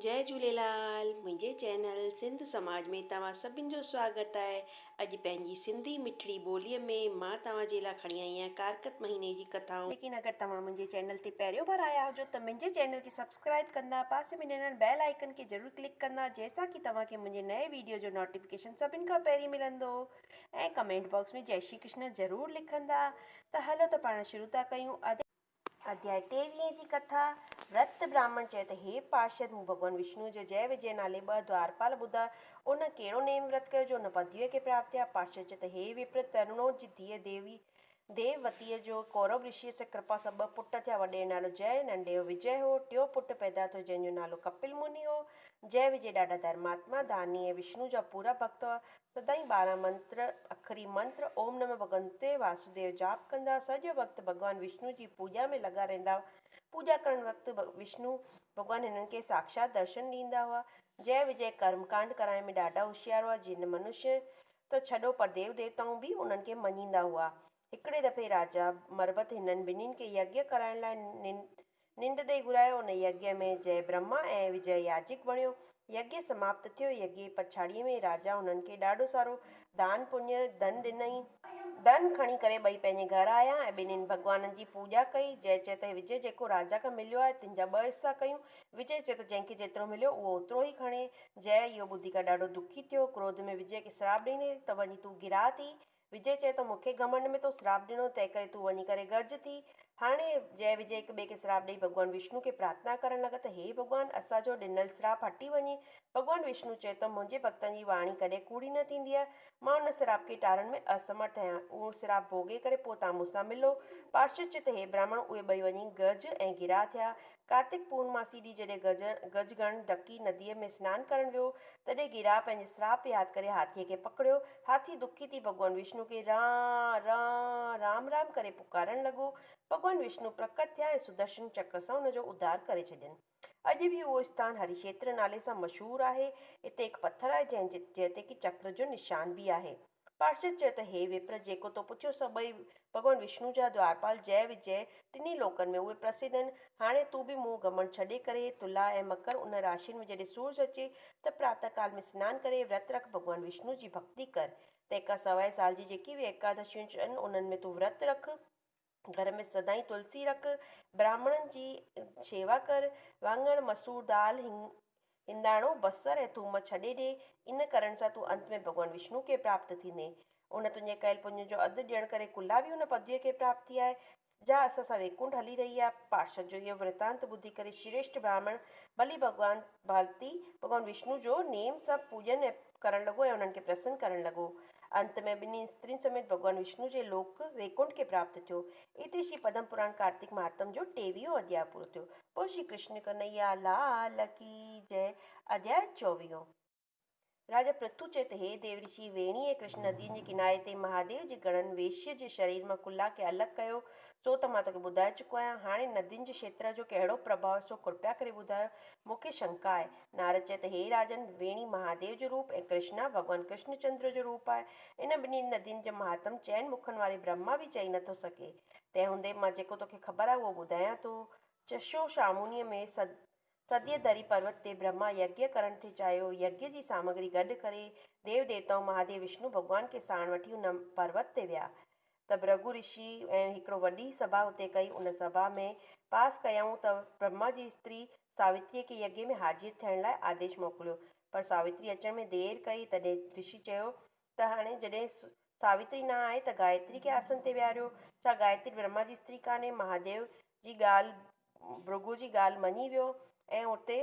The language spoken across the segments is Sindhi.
جئي جهوليلال منهنجي چينل سنڌ سماج ۾ توهان سڀن جو سواگت آهي اڄ پنهنجي سنڌي مٺڙي ٻولي ۾ مان توهان جي لاء کڻي آئي آهيان ڪارڪت مهيني جي ڪٿائون. ليڪن اگر توهان منهنجي چينل تي پهريون ڀر آيا هجو ته منهنجي چينل کي سبسڪرائب ڪندا پاسي ۾ ڏنل بيل آئيڪن کي ضرور ڪلڪ ڪندا جنهن سان ڪي توهان کي منهنجي نئين ويڊيو جو نوٽيفڪيشن سڀن کان پهرين ملندو ۽ ڪمينٽ باڪس ۾ جئي شري ڪرشن ضرور لکندا ته هلو ته پاڻ شروع ٿا ڪيون. اڌياء ٽيويهين جي ڪٿا، ورت براهمڻ چيو ته هي پارشد! مون ڀڳوان وشنوء جو جئه وجئه نالي ٻه دوارپال ٻڌا، ان ڪهڙو نيم ورت ڪيو جو ان پدويء کي پراپت ٿيا؟ پارشد چيو ته هي وپر! ترڻو جي ڌيء ديوي ديووتيء جو ڪورو رشيء سان ڪرپا سان ٻه پٽ ٿيا، وڏي جو نالو جئه، ننڍي جو وجئه هو. ٽيون پٽ پيدا ٿيو، جنهن جو نالو ڪپل مني هو. جئه وجئه ڏاڍا ڌرماتما، داني ۽ وشنو جا پورا ڀڳت هئا. سدائين 12 منتر، اکري منتر، اوم نمه ڀڳونتي واسوديو جاپ ڪندا، سڄو وقت ڀڳوان وشنو جي پوڄا ۾ لڳا رهندا هئا. پوڄا ڪرڻ وقت وشنو ڀڳوان هنن کي ساکشات درشن ڏيندا هئا. جئه وجئه ڪرم ڪانڊ ڪرائڻ ۾ ڏاڍا هوشيار هئا. جن منشي ته ڇڏو پر ديو ديوتائون به انهن کي مڃيندا هئا. هڪڙي دفعي راجا مربت هنن ٻنهين کي يگيه ڪرائڻ لاء ننڊ ڏئي گهرايو. ان يگيه ۾ جئه برهما ۽ وجئه ياجڪ بڻيو. يگيه سماپت ٿيو. يگيه جي پڇاڙيء ۾ راجا هنن کي ڏاڍو سارو دان پڃ، ڌن، ڏنائين. ڌن کڻي ڪري ٻئي پنهنجي گهر آيا ۽ ٻنهين ڀڳوانن جي پوڄا ڪئي. جئه چيو ته وجئه جيڪو راجا کان مليو آهي، تن جا ٻه حصا ڪيون. وجئه چيو ته جنهن کي جيترو مليو، اهو اوترو ئي کڻي. جئه اهو ٻڌي ڪري ڏاڍو دکي ٿيو. ڪروڌ ۾ وجئه کي سراپ ڏنائين ته وڃي تون گراهه ٿي. وجي چيو ته مون کي گهمنڊ ۾ تو سراپ ڏنو، تنهنڪري تون وڃي ڪري گج ٿي. هاڻي جئه وجي هڪ ٻئي کي سراپ ڏئي ڀڳوان وشنو کي پرارٿنا ڪرڻ لڳا ته هي ڀڳوان! اسان جو ڏنل سراپ هٽي وڃي. ڀڳوان وشنو چيو ته منهنجي ڀڳتن جي واڻي ڪڏهن ڪوڙي نه ٿيندي آهي. مان ان سراپ کي ٽارڻ ۾ اسمرٿ آهيان. اهو سراپ ڀوڳي ڪري پوء توهان مون سان ملو. پارشد چيو ته هي براهمڻ! اهي ٻئي وڃي گج ۽ گراهه ٿيا. ڪارتڪ پورنماسي ڏينهن جڏهن گج گجگڻ ڊڪي نديء ۾ سنان ڪرڻ ويو، تڏهن گيراهه پنهنجي سراپ ياد ڪري هاٿيء کي پڪڙيو. هاٿي دکي ٿي ڀڳوان وشنو کي ران، ران، رام رام ڪري پڪارڻ لڳو. ڀڳوان وشنو پرڪٽ ٿيا ۽ سدرشن چڪر سان ان جو اڌار ڪري ڇڏين. اڄ به اهو اسٿان هريشيتر نالي سان مشهور آهي. اتي هڪ پٿر آهي، جنهن جنهن تي ڪي چڪر جو نشان به آهي. پارشد چيو ته هي وپر! جيڪو تو پڇيو سو ٻئي ڀڳوان وشنو جا دوارپال جئه وجئه ٽنهي لوڪن ۾ اهي پرسڌ آهن. هاڻي تون به منهن گهمڻ ڇڏي ڪري تلا ۽ مڪر ان راشين ۾ جڏهن سورج اچي ته پراتهه ڪال ۾ سنان ڪري ورت رک ڀڳوان وشنو جي ڀڳتي ڪر. تنهن کان سواء سال جي جيڪي به ايڪادشيون اچن انهن ۾ تون ورت رک. گهر ۾ سدائين تلسي رک، براهمڻن جي شيوا ڪر، واڱڻ، مسور دال، هنداڻو، بصر ۽ ٿوم ڇڏي ڏي، ان ڪرڻ سان تون انت ۾ ڀڳوان وشنو کي پراپت ٿيندين. ان تنهنجي ڪيل پڃ جو اڌ ڏيڻ ڪري ڪلا به ان پدويء کي پراپت ٿي آهي، جا اسان سان ويڪنٺ هلي رهي آهي. پارشد جو اهو ورتانت ٻڌي ڪري شريشٺ براهمڻ ڀلي ڀڳوان ڀالتي ڀڳوان وشنو جو نيم سان پوڄن ۽ ڪرڻ لڳو ۽ انهن کي پرسن ڪرڻ لڳو. انت ۾ ٻنهي استرين سميت ڀڳوان وشنو جي لوڪ، ويڪنٺ، کي پراپت ٿيو. اتي شري پدم پراڻ ڪارتڪ مهاتم جو ٽيويهون اڌياء پورو ٿيو. پوء شري ڪرشن ڪنهيا لال ڪي جئه اڌياء چوويهون. راجا پرٿو چيو ته هي ديو رشي، ويڻي ۽ ڪرشن ندين جي ڪناري تي مهاديو جي گڻن ويشيه جي شرير مان ڪلا کي الڳ ڪيو، سو ته مان توکي ٻڌائي چڪو آهيان. هاڻي ندين جي کيتر جو ڪهڙو پرڀاء آهي، سو ڪرپيا ڪري ٻڌايو. مون کي شنڪا آهي. نارد چيو ته هي راجن! ويڻي مهاديو جو روپ ۽ ڪرشنا ڀڳوان ڪرشن چندر جو روپ آهي. ان ٻنهي ندين جو مهاتم چئن مکن واري برهما به چئي نٿو سگهي. تنهن هوندي به مان جيڪو توکي خبر آهي اهو ٻڌايان ٿو. چشو شامونيء ۾ سديه ڌري پروت تي برهما يگيه ڪرڻ ٿي چاهيو. يگيه جي سامگري گڏ ڪري ديو ديوتائون مهاديو وشنو ڀڳوان کي ساڻ وٺي ان پروت تي ويا. ته ڀرڳو رشي ۽ هڪڙو وڏي سڀا اتي ڪئي، ان سڀا ۾ پاس ڪيائون ته برهما جي استري ساوتريء کي يگيه ۾ حاضر ٿيڻ لاء آديش موڪليو، پر ساوتري اچڻ ۾ دير ڪئي، تڏهن رشي چيو ته هاڻي جڏهن ساوتري نه آئي ته گايتري کي آسن تي ويهاريو، ڇا گايتري برهما جي استري ڪانهي؟ مهاديو جي ڳالهه ڀرڳو جي ڳالهه مڃي ويو ۽ اتي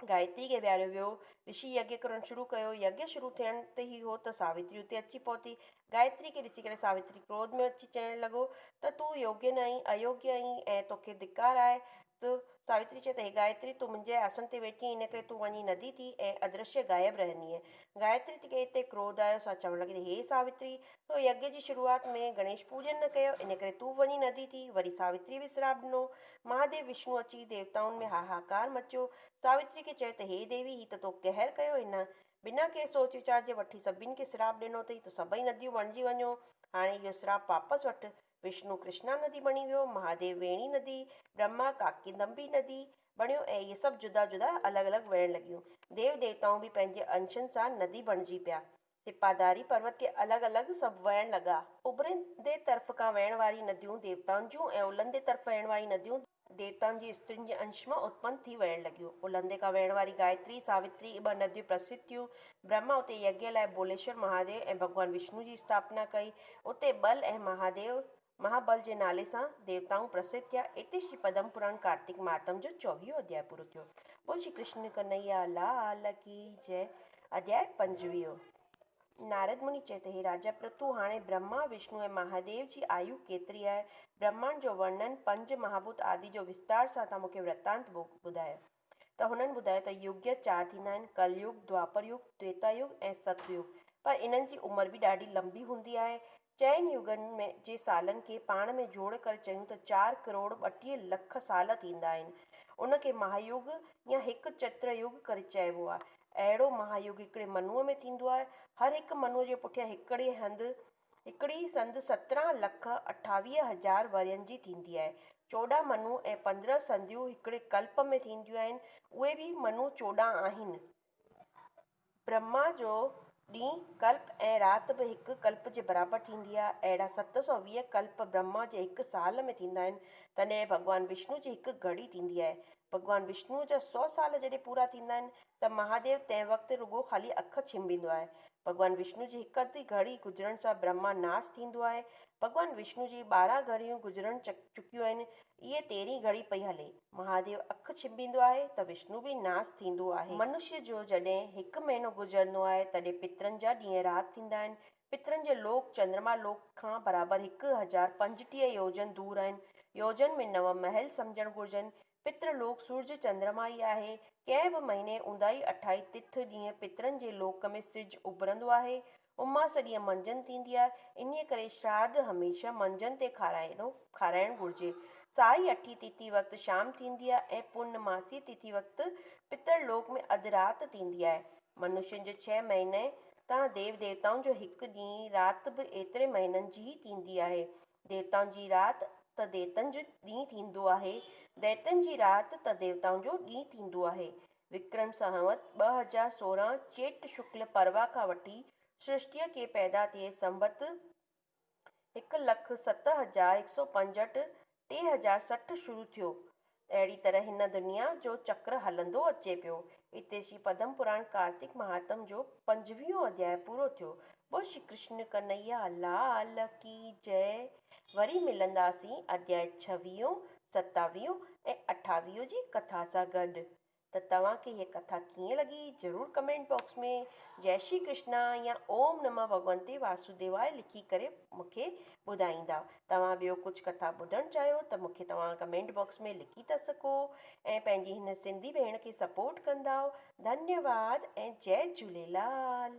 گايتري کي ويهاريو ويو. رشي يگيه ڪرڻ شروع ڪيو. يگيه شروع ٿيڻ تي ئي هو ته ساوتري اتي اچي پهتي. گايتري کي ڏسي ڪري ساوتري ڪروڌ ۾ اچي چئڻ لڳو ته تون يوگيه نه آهين، ايوگيه آهين ۽ توکي ڌڪار آهي. ته ساوتري چيو ته هي گايتري تون منهنجي آسن تي ويٺي آهين ان ڪري تون وڃي ندي ٿي ۽ ادرشيه غائب رهندينء. گايتري کي اتي ڪروڌ آيو سا چوڻ لڳي ته هي ساوتري! تو يگيه جي شروعات ۾ گڻيش پوڄن نه ڪيو ان ڪري تون به وڃي ندي ٿي. وري ساوتريء به سراپ ڏنو. مهاديو وشنو اچي ديوتائن ۾ هاهاڪار مچيو. ساوتري کي چيو ته هي ديوي! هي ته تو قهر ڪيو. هن بنا ڪنهن سوچ ويچار جي وٺي سڀني کي سراپ ڏنو اٿئي ته سڀئي نديون بڻجي وڃو. هاڻي اهو سراپ واپس وٺ. وشنو ڪرشنا ندي بڻي ويو، مهاديو ويڻي ندي، برهما ڪاڪندمبي ندي، بڻيو ۽ اهي سڀ جدا جدا الڳ الڳ وهڻ لڳيون. ديو ديوتائون به پنهنجي انشن سان ندي بڻجي پيا. سپاداري پروت کي الڳ الڳ سڀ وهڻ لڳا. اڀرندي طرف کان وهڻ واري نديون ديوتائن جون ۽ الهندي طرف وهڻ واري نديون ديوتائن جي استرين جي انش مان اتپن ٿي وهڻ لڳيون. الهندي کان وهڻ واري گايتري، ساوتري، اهي ٻه نديون پرسڌ ٿيون. برهما اتي يگيه لاء ڀوليشور مهاديو ۽ ڀڳوان وشنو جي اسٿاپنا ڪئي. اتي ٻل ۽ مهاديو مهابل جي نالي سان ديوتائون پرسڌ ٿيا. اتي شري پدم پراڻ ڪارتڪ مهاتم جو چوويهون اڌياء پورو ٿيو. بول شري ڪرشن ڪنهيا لال ڪي جئه. اڌياء پنجويهون. نارد مني چيو ته هي راجا پرٿو، هاڻي برهما، وشنو ۽ مهاديو جي آيو ڪيتري آهي؟ برهمانڊ جو ورنن، پنج مهاڀوت آدي جو وستار سان توهان مون کي ورتانت ٻڌايو. ته هنن ٻڌايو ته يگيه چار ٿيندا آهن، ڪل يگ، دوآپر يگ، تريتا يگ ۽ ست يگ. پر انهن جي عمر به ڏاڍي لنبي هوندي آهي. چئن يگن ۾ جي سالن کي پاڻ ۾ جوڙ ڪري چيون ته چار ڪروڙ 32 لک سال ٿيندا آهن. ان کي مهايگ يا هڪ چتر يگ ڪري چئبو آهي. اهڙو مهايگ هڪڙي منوء ۾ ٿيندو آهي. هر هڪ منوء جي پٺيان هڪڙي هنڌ هڪڙي سنڌ 17 لک 28 هزار ورهين جي ٿيندي آهي. 14 منو ۽ 15 سنڌيون هڪڙي ڪلپ ۾ ٿينديون آهن، اهي به منو 14 آهن. برهما جو ڏينهن، ڪلپ ۽ رات به هڪ ڪلپ جي برابر ٿيندي آهي. اهڙا 720 ڪلپ برهما جي هڪ سال ۾ ٿيندا آهن. تڏهن ڀڳوان وشنو جي هڪ گهڙي ٿيندي آهي. ڀڳوان وشنوء جا سو سال جڏهن پورا ٿيندا آهن ته مهاديو تنهن وقت رڳو خالي اک ڇنڀيندو آهي. ڀڳوان وشنو جي هڪ اڌ گهڙي گذرڻ سان برهما ناس ٿيندو آهي. ڀڳوان وشنو جي 12 گهڙيون گذرڻ چڪيون آهن، اهي تيرهين گهڙي پئي هلي. مهاديو اک ڇنڀيندو آهي ته وشنو به ناس ٿيندو آهي. منشي جو جڏهن هڪ مهينو گذرندو آهي تڏهن پترن جا ڏينهن رات ٿيندا آهن. پترن جي لوڪ چندرما لوڪ کان برابر 1035 يوجن دور آهن. يوجن ۾ نو محل سمجهڻ گهرجن. پتر لوڪ سورج چندرما ئي آهي. ڪنهن به مهيني اونداهي اٺائي تٿ ڏينهن پترن جي لوڪ ۾ سج اڀرندو آهي. اماس ڏينهن منجهند ٿيندي آهي. انهيء ڪري شراڌ هميشه منجهند تي کارائڻو کارائڻ گهرجي. سائي اٺي تٿي وقت شام ٿيندي آهي ۽ پورنماسي تٿي وقت پتر لوڪ ۾ اڌ رات ٿيندي آهي. منشين جي ڇهه مهيني تان ديو ديوتائن جو هڪ ڏينهن رات به ايتري مهينن جي ئي ٿيندي آهي. ديوتائن جي رات ته ديتن جو ڏينهن ٿيندو آهي. ديتن جي رات ته ديوتائن جو ڏينهن ٿيندو آهي. وڪرم سنوت 2016 چيٽ شڪل پروا کان وٺي سرشٽيء کي پيدا ٿئي سنبت 107165 3060 شروع ٿيو. اهڙي طرح هن دنيا جو چڪر هلندو اچي پيو. اتي شري پدم پراڻ ڪارتڪ مهاتم جو پنجويهون اڌياء پورو ٿيو. بول شري ڪرشن ڪنهيا لال ڪي جئه. وري ملنداسين اڌياء ڇويهون، ستاويهون ۽ اٺاويهون جي ڪٿا سان گڏ. ته توهان کي هيء ڪٿا ڪيئن لڳي ضرور ڪمينٽ باڪس ۾ جئه شري ڪرشنا يا اوم نمه ڀڳونتي واسوديواء لکي ڪري مون کي ٻڌائيندا. توهان ٻيو ڪجهه ڪٿا ٻڌڻ چاهيو ته مون کي توهان ڪمينٽ باڪس ۾ لکي ٿا سگهو ۽ پنهنجي هن سنڌي ڀيڻ کي سپورٽ ڪندائو. ڌنيواد ۽ جئه جهوليلال.